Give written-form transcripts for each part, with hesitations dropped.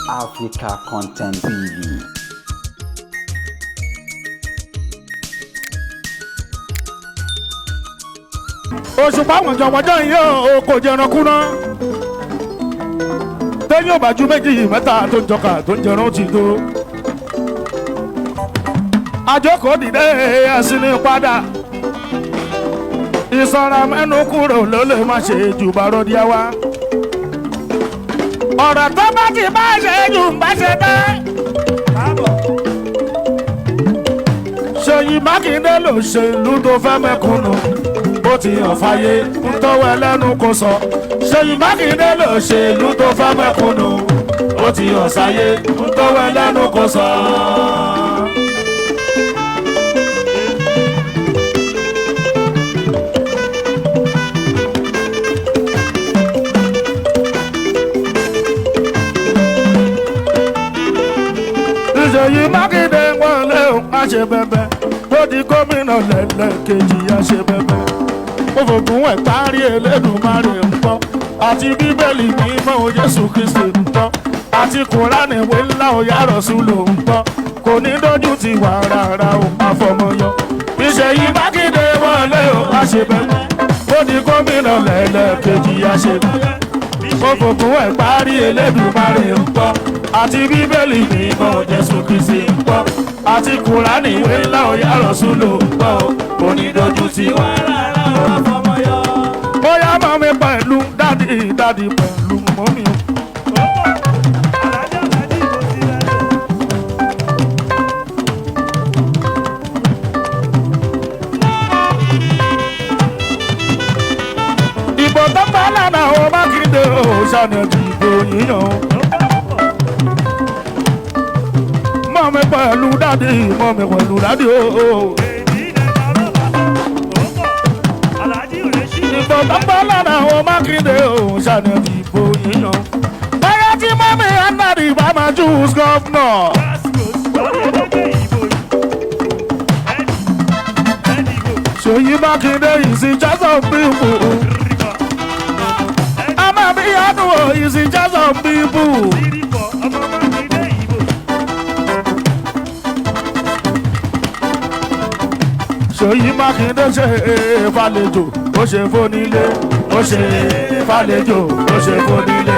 Africa Content TV. Òṣùpá wọ̀njọ̀wọ̀njọ̀ yìí ó kò jẹran kúná. Tẹ́yìn ò bá ju méjì mẹ́ta tó ń jọkà tó ń jẹran ó ti tó. Àjókòó dìde ẹ̀sìn ní padà. Ìsọ̀ra mẹ́nu kúrò ló lè má ṣe jù bàrọ̀ díẹ̀ wá. Ọ̀rọ̀ tó bá ti bá ṣe jù ń bá ṣe dá. Ṣèyí Mákindé ló ṣe ìlú tó fẹ́ mẹ́kúnnù, bó ti hàn fáyé ń tọ́wọ́ ẹlẹ́nu kò sọ. Ṣèyí Mákindé ló ṣe ìlú tó fẹ́ mẹ́kúnnù, bó ti hàn sáyé ń tọ́wọ́ ẹlẹ́nu kò sọ. Ṣèyí Mákindé wọlé òun á ṣe bẹbẹ, ó di gómìnà lẹ́lẹ́kejì á ṣe bẹbẹ. Ó fògùn ẹ̀ parí Elédùmarè ń bọ́, àti Bíbélì mímọ́ Jésù Kristi ń bọ́, àti Kùránì ìwé ńlá òyà Rọ̀ṣúlù ń bọ́. Kò ní dójú ti wà rárá o, àfọmọyọ. Ṣèyí Mákindé wọlé òun á ṣe bẹbẹ, ó di gómìnà lẹ́lẹ́kejì á ṣe bẹbẹ. Ó fògùn ẹ̀ parí Elédùmarè ń bọ́, àti Bíbélì mímọ́ Jésù Kristi ń bọ́, àti Kùránì ìwé ńlá òyà Rọ̀ṣúlù ń bọ́. Kò ní dójú ti wà rárá o, àfọmọyọ. Bóyá mọ́mí pẹ̀lú dádì, dádì pẹ̀lú mọ́mí o. Ìbò tó bá lánàá o, Mákindé o, ṣàní ìdìbò yíyan o. Mọ́mí pẹ̀lú dádì, mọ́mí pẹ̀lú dádì o. Ìbò tó bá lánàá o, Mákindé o, ṣàní ìdìbò yíyan o. Bóyá tí mọ́mí Anadi bá máa choose governor. Ṣèyí Mákindé is in charge of people. Amabianu is in charge of people. Ṣèyí Mákindé ṣe fàlejò, ó ṣe fónílé, ó ṣe fàlejò, ó ṣe fónílé.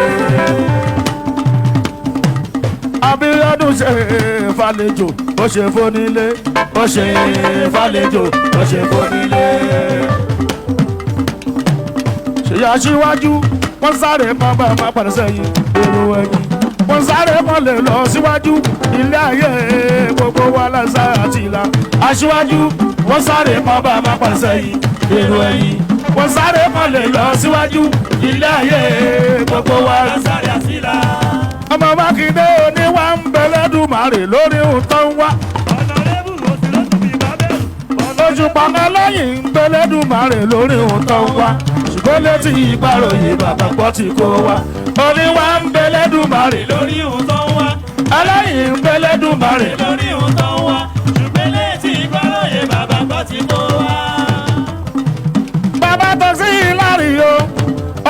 Abíọ́dún ṣe fàlejò, ó ṣe fónílé, ó ṣe fàlejò, ó ṣe fónílé. Ṣèyí aṣíwájú, wọ́n sáré kan bá máa padà sẹ́yìn, èrò ẹ̀yìn. Wọ́n sáré kan lè lọ síwájú, ilé ayé gbogbo wa lásà àti ìlà. Aṣíwájú, wọ́n sáré kan bá máa padà sẹ́yìn, èrò ẹ̀yìn. Wọ́n sáré kan lè lọ síwájú, ilé ayé gbogbo wa lásà àti ìlà. Ọmọ Mákindé oníwà ń bẹ lẹ́dùnmarè lórí ohun tó ń wá. Òṣùpá lẹ́yìn ń bẹ lẹ́dùnmarè lórí ohun tó ń wá. Ṣùgbọ́n létí ìgbàròyìn bàbá gbọ́ ti kó wa. Oníwà ń bẹ lẹ́dùnmarè lórí ohun tó ń wá. Ẹlẹ́yìn ń bẹ lẹ́dùnmarè lórí ohun tó ń wá. Ṣùgbọ́n létí ìgbàròyìn bàbá gbọ́ ti kó wa. Bàbá tó sí ìlàrí o,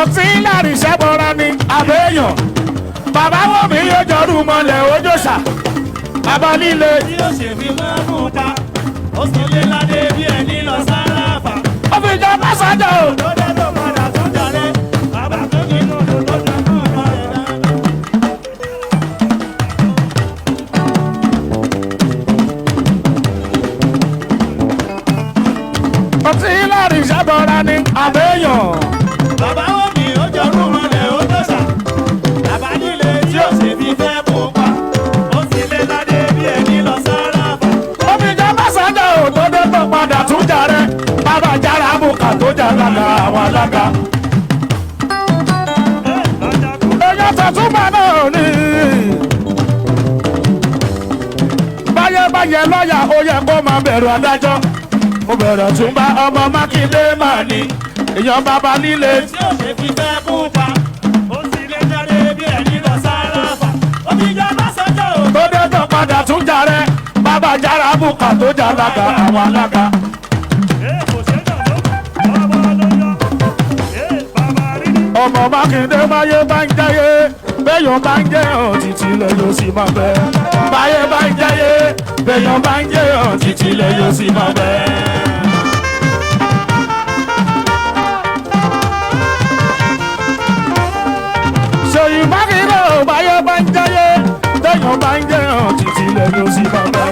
ọtí ìlàrí ṣẹ́bọra ni àbẹ́yàn. Bàbá wọ̀ mí yóò jọrú mọ́lẹ̀ ojóṣà. Bàbá líle. Tí ó ṣe fi máa mú ta, ó sì lé ládé bí ẹni lọ sáráfà. Ó fi jọ Básájà o. Tó dé tó padà tó jalè, bàbá tó nínú ló tó dá náà lọ́rẹ̀ náà. Ọtí ìlàrí ṣẹ́bọra ni àbẹ́yàn. Bàbá wọ̀ mí ó jọrú mọ́lẹ̀ ojóṣà. Bàbá líle tí ó ṣe fi fẹ́ mú pa, ó sì lé ládé bí ẹni lọ sáráfà. Ó fi jọ Básájà o tó dé tó padà tún jarẹ. Bàbá jára bùkà tó jà lága àwọn alága. Èèyàn tọ̀túnbà náà ni. Báyẹ̀báyẹ̀ lọ́yà ó yẹ kó máa bẹ̀rù adájọ́. Mo bẹ̀rẹ̀ tún bá ọmọ Mákindé máa ní. Èèyàn bàbá líle. Tí ó ṣe fi fẹ́ mú pa, ó sì lé ládé bí ẹni lọ sáráfà. Ó fi jọ Básájà o. Tó dé tó padà tún jarẹ. Bàbá jára bùkà tó jà lága àwọn alága. Ọmọ Mákindé máyé bá ń jáyé. Bẹ́ẹ̀ Bẹ́yàn bá ń jẹ́ ọ̀ títí lẹ̀ yóò sì máa bẹ́. Báyé bá ń jẹ́yé, bẹ́yàn bá ń jẹ́ ọ̀ títí lẹ̀ yóò sì máa bẹ́. Ṣèyí Mákindé ò báyé bá ń jẹ́yé, bẹ́yàn bá ń jẹ́ ọ̀ títí lẹ̀ yóò sì máa bẹ́.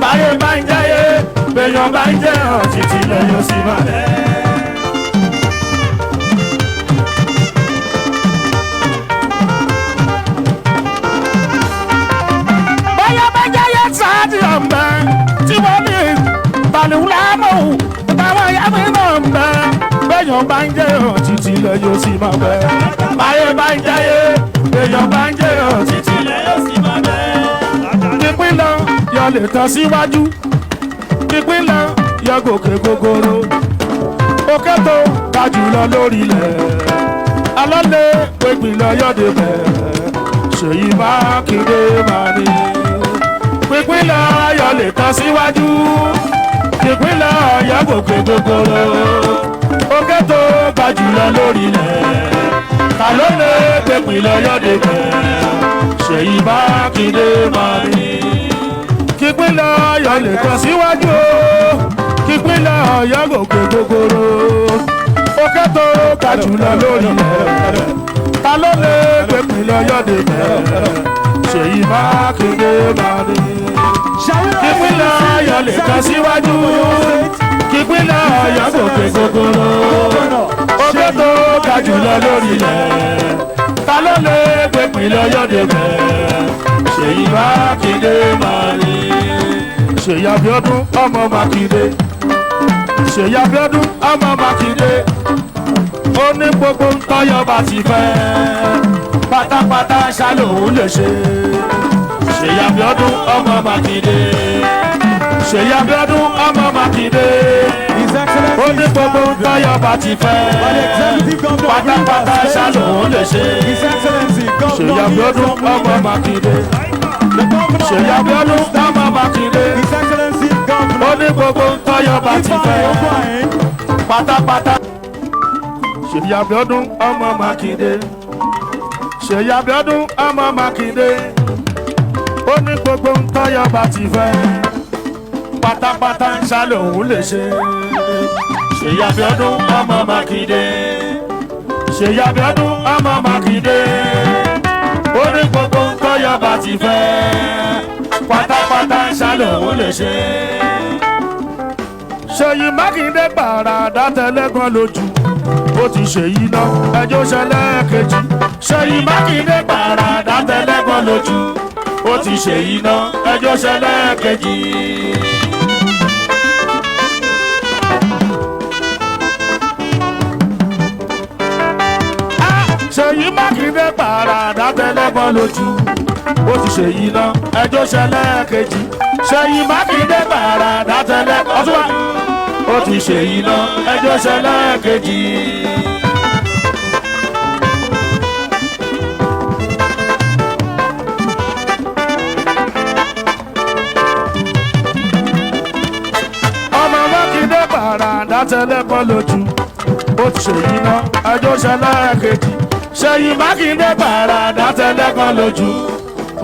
Báyé bá ń jẹ́yé, bẹ́yàn bá ń jẹ́ ọ̀ títí lẹ̀ yóò sì máa bẹ́. Bẹ́yàn bá ń jẹ́ ọ̀ títí lẹ̀ yóò sì máa bẹ́. Báyé bá ń jẹ́yé, bẹ́yàn bá ń jẹ́ ọ̀ títí lẹ̀ yóò sì máa bẹ́. Ìpínlẹ̀ yọ lè tàn síwájú, ìpínlẹ̀ yọ gòkè gogoro, òkè tó ga jùlọ lórí ilẹ̀, alọ́lẹ̀ pẹ̀gbìnlẹ̀ yọ̀dẹ̀ bẹ̀, Ṣèyí Mákindé máa ní. Ìpínlẹ̀ yọ lè tàn síwájú, ìpínlẹ̀ yọ gòkè gogoro, òkè tó ga jùlọ lórí ilẹ̀, alọ́lẹ̀ pẹ̀gbìnlẹ̀ yọ̀dẹ̀ bẹ̀, Ṣèyí Mákindé máa ní. Kípínlẹ̀ Ọ̀yọ́ lè tàn síwájú o, kípínlẹ̀ Ọ̀yọ́ gòkè gogoro, òkè tó ga jùlọ lórí ilẹ̀, ta ló lè gbépínlẹ̀ Ọ̀yọ́ débẹ̀, Ṣèyí Mákindé máa ní. Kípínlẹ̀ Ọ̀yọ́ lè tàn síwájú, kípínlẹ̀ Ọ̀yọ́ gòkè gogoro, òkè tó ga jùlọ lórí ilẹ̀, ta ló lè gbépínlẹ̀ Ọ̀yọ́ débẹ̀, Ṣèyí Mákindé máa ní. Ṣèyí Abíọ́dún ọmọ Mákindé, Ṣèyí Abíọ́dún ọmọ Mákindé, ó ní gbogbo ntọ́yọ̀ bá ti fẹ́, pátápátá ṣá lòun lè ṣe. Ṣèyí Abíọ́dún ọmọ Mákindé, Ṣèyí Abíọ́dún ọmọ Mákindé, ó ní gbogbo ntọ́yọ̀ bá ti fẹ́, pátápátá ṣá lòun lè ṣe. Ṣèyí Abíọ́dún ọmọ Mákindé, Ṣèyí Abíọ́dún ọmọ Mákindé, ó ní gbogbo ntọ́yọ̀ bá ti fẹ́, pátápátá. Ṣèyí Abíọ́dún ọmọ Mákindé, Ṣèyí Abíọ́dún ọmọ Mákindé, ó ní gbogbo ntọ́yọ̀ bá ti fẹ́, pátápátá ń ṣá lòun lè ṣe. Ṣèyí Abíọ́dún ọmọ Mákindé, Ṣèyí Abíọ́dún ọmọ Mákindé, ó ní gbogbo ntọ́yọ̀ bá ti fẹ́, pátápátá ń ṣá lòun lè ṣe. Ṣèyí Mákindé gbàràdá tẹlẹ́gàn lójú, ó ti ṣèyí náà ẹjọ́ ṣẹlẹ̀ kejì. Ṣèyí Mákindé gbàràdá tẹlẹ́gàn lójú, ó ti ṣèyí náà ẹjọ́ ṣẹlẹ̀ kejì. Ṣèyí Mákindé gbàràdá tẹlẹ́gàn lójú, ó ti ṣèyí náà ẹjọ́ ṣẹlẹ̀ kejì. Ṣèyí Mákindé gbàràdá tẹlẹ́gàn lójú, ó ti ṣèyí náà ẹjọ́ ṣẹlẹ̀ kejì. Ọmọ Mákindé gbàràdá tẹlẹ́gàn lójú, ó ti ṣèyí náà ẹjọ́ ṣẹlẹ̀ kejì. Ṣèyí Mákindé gbàràdá tẹlẹ́gàn lójú,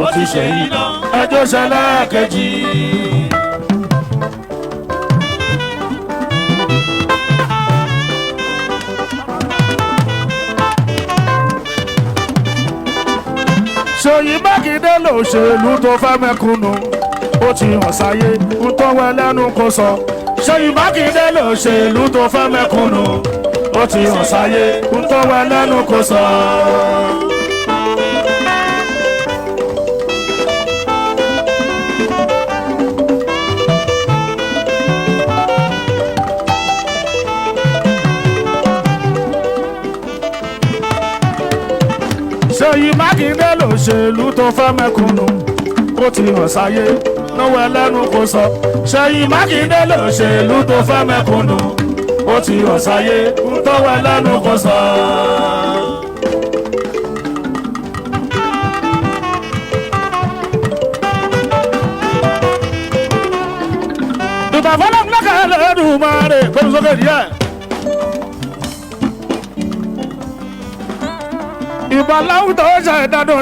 ó ti ṣèyí náà ẹjọ́ ṣẹlẹ̀ kejì. Ṣèyí Mákindé lòṣèlú tó fẹ́ mẹ́kúnnù, ó ti hàn sáyé ń tọ́wọ́ ẹlẹ́nu kò sọ. Ṣèyí Mákindé lòṣèlú tó fẹ́ mẹ́kúnnù, ó ti hàn sáyé ń tọ́wọ́ ẹlẹ́nu kò sọ. Ṣèyí Mákindé lòṣèlú tó fẹ́ mẹ́kúnnù, ó ti hàn sáyé lọ́wọ́ ẹlẹ́nu kò sọ. Ṣèyí Mákindé lòṣèlú tó fẹ́ mẹ́kúnnù, ó ti hàn sáyé tọ́wọ́ ẹlẹ́nu kò sọ. Ìbàfọ́lá ńlá Ẹlẹ́dùmarè pẹ̀lú sókè díẹ̀. Ìbà láwùjọ ṣe ìdádùn.